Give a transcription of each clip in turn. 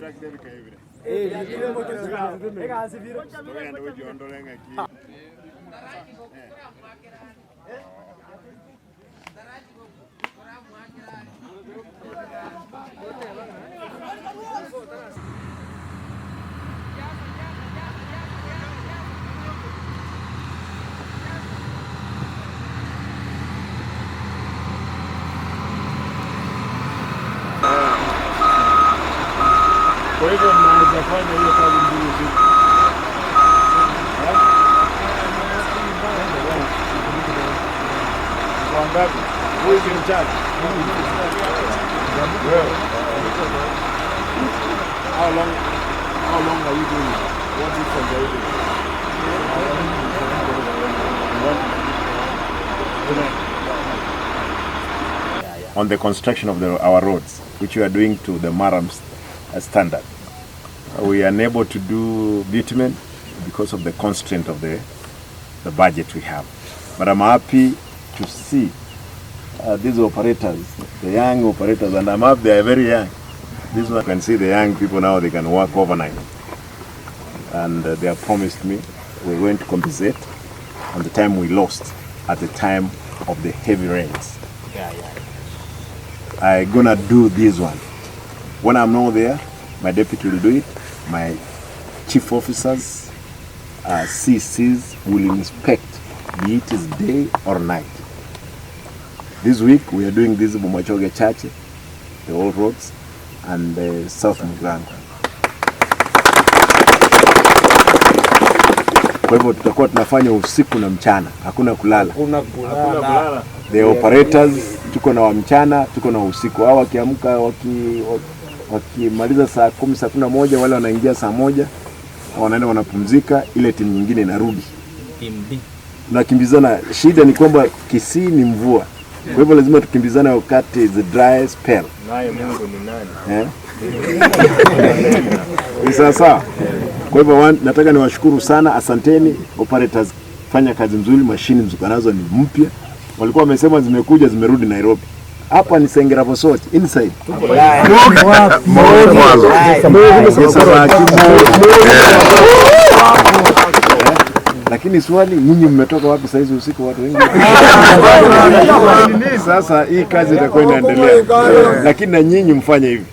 Kwa hivyo mnaweza fanya hiyo kazi mbili usiku. Kwa ngapi? Who is in charge? Wewe. How long are you doing it? What distance are you doing? On the construction of our roads, which we are doing to the murram standard. We are unable to do bitumen because of the constraint of the budget we have. But I'm happy to see these operators, the young operators, and I'm happy they are very young. This one, you can see the young people now, they can work overnight. And they have promised me we're going to compensate on the time we lost at the time of the heavy rains. I'm gonna do this one. When I'm not there, my deputy will do it. My chief officers, CCs will inspect, be it is day or night. This week we are doing this Bomachoge Church, the old roads, and South Mugirango. Kwa hivyo tutakuwa tunafanya usiku na mchana, hakuna kulala. Hakuna kulala. The operators tuko na wa mchana, tuko na usiku. Hao wakiamka wakimaliza saa 10, saa 11, wale wanaingia saa 1, wanaenda wanapumzika, ile timu nyingine inarudi. Tunakimbizana. Shida ni kwamba Kisii ni mvua. Kwa hivyo lazima tukimbizane wakati the dry spell. Naye Mungu ni nani? Ni sawa sawa. Kwa hivyo nataka niwashukuru sana, asanteni operators, fanya kazi nzuri, mashini mziko nazo ni mpya. Walikuwa wamesema zimekuja zimerudi Nairobi. Hapa ni Sengera Bosoti inside. Lakini swali, nyinyi mmetoka wapi saa hizi usiku watu wengi? Sasa hii kazi itakuwa inaendelea. Lakini na nyinyi mfanye hivi.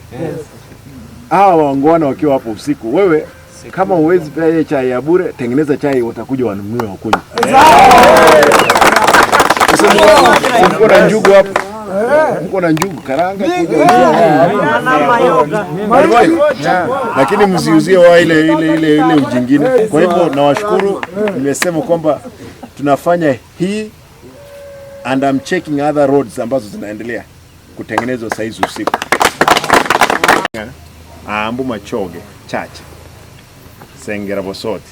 Hawa waungwana wakiwa hapo usiku, wewe kama huwezi pea chai ya bure, tengeneza chai, watakuja wanunue wakunywe. Mko na njugu hapo. Mko na njugu karanga kuja. Lakini msiuzie wa ile ujingine. Kwa hivyo nawashukuru, nimesema kwamba tunafanya hii and I'm checking other roads ambazo zinaendelea kutengenezwa saa hizi usiku. Ambu Machoge Church Sengera Bosoti.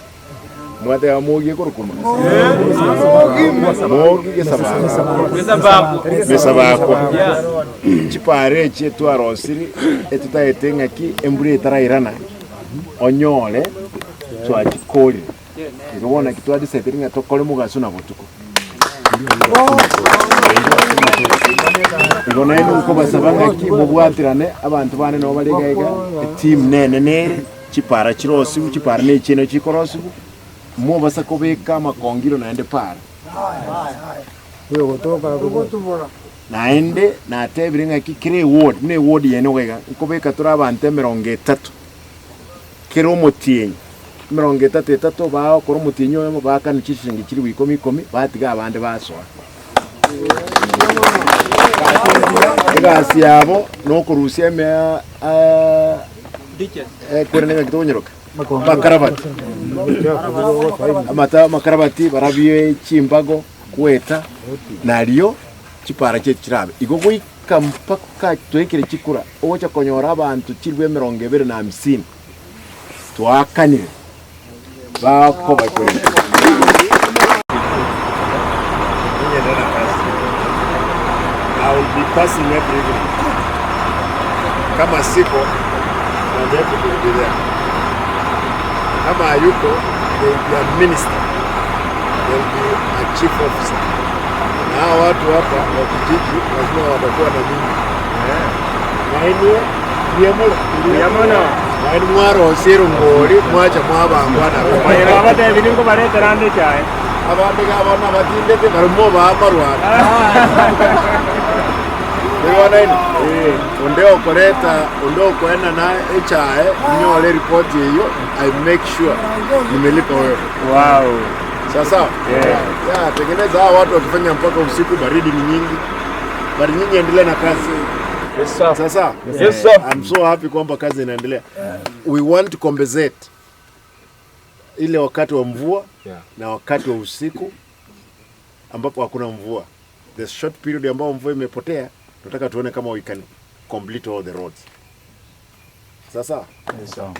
Mwate wa mogi kurukuma. Mogi gesababu. Gesababu. Chipare chetu arosiri etutaetenga ki embure etarairana. Onyole twachikori. Kibona kitwadiseteringa tokole mugaso na botuko. Igona ino uko basabanga ki mubwatirane abantu bane no balegaiga team nene nere chipara chirosibu chipara ne chino chikorosibu. Mwobasa kobeka makongiro naende para. Naende natebirenga ki kire ward ne ward yene ogega nkobeka tura abantu 30 kire omotienyi 33 bao koro omotienyi oyo bakana chishingi chiri 10 batiga abande basoa. Egasi yabo nokorusia emea kwerenega kitonyeroka makarabati amata makarabati barabie chimbago kweta nalio chipara che chirabe igo goika mpaka twekere chikura ocha konyora abantu chirwe 250 twakanire bakoba kweli. I will be passing every evening. Kama siko, my deputy will be there. Kama hayuko, there will be a minister. There will be a chief officer. Na hawa watu hapa wa kijiji lazima watakuwa na mimi. Na hiyo ni Naini mwarosire ngori mwacha mwabangwana. Mayega abatebi ninkobaretera ande echae. Abande abana batindete barimo bamarwana. Niwanaini onde okoreta onde okoenda na echae nyole report hiyo, I make sure nimelipa wewe. Sawa sawa? Yeah. Yeah, tengeneza hawa watu wakifanya mpaka usiku, baridi ni nyingi. Bali nyinyi endelea na kazi. Yes, sir. Sawa sawa? Yes, sir. I'm so happy kwamba kazi inaendelea. We want to compensate ile wakati wa mvua na wakati wa usiku ambapo hakuna mvua. The short period ambao mvua imepotea, tunataka tuone kama we can complete all the roads. Sasa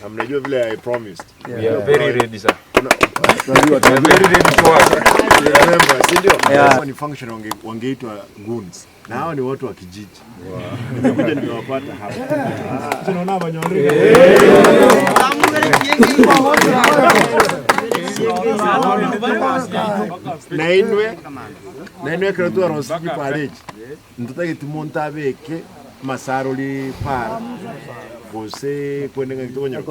na mnajua vile I promised. We are very ready, sir. Tunajua We are very ready to work. Remember, si ndio? Hawa ni function wangeitwa goons. Na hawa ni watu wa kijiji. Nimekuja nimewapata hapa. Tunaona wanyonge. Nainwe nainwe kero twarosiki pareji ntotageti monto abeke masaroli para gose kwendenga kitokonyo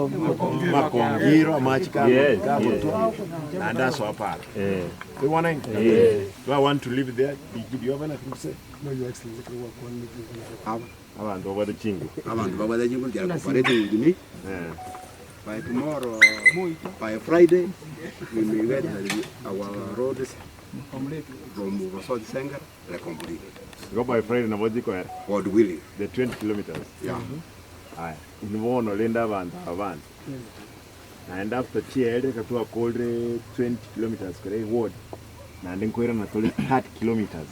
makongiro amachi kabotwa naende asoa para. We want Do I want to live there? Do you have anything to say? No, Your Excellency, can work one meeting. Abantu babwate chingu. Abantu babwate chingu, they are cooperating with me. By tomorrow, by Friday, we may get our roads from Rosod Sengar complete. Go by Friday nabo jiko God willing. The 20 kilometers. Yeah. Aya, nibono linda abantu abantu. Naenda after chiere katua kolre 20 kilometers kore ward. Naende nkoira na tole 30 kilometers.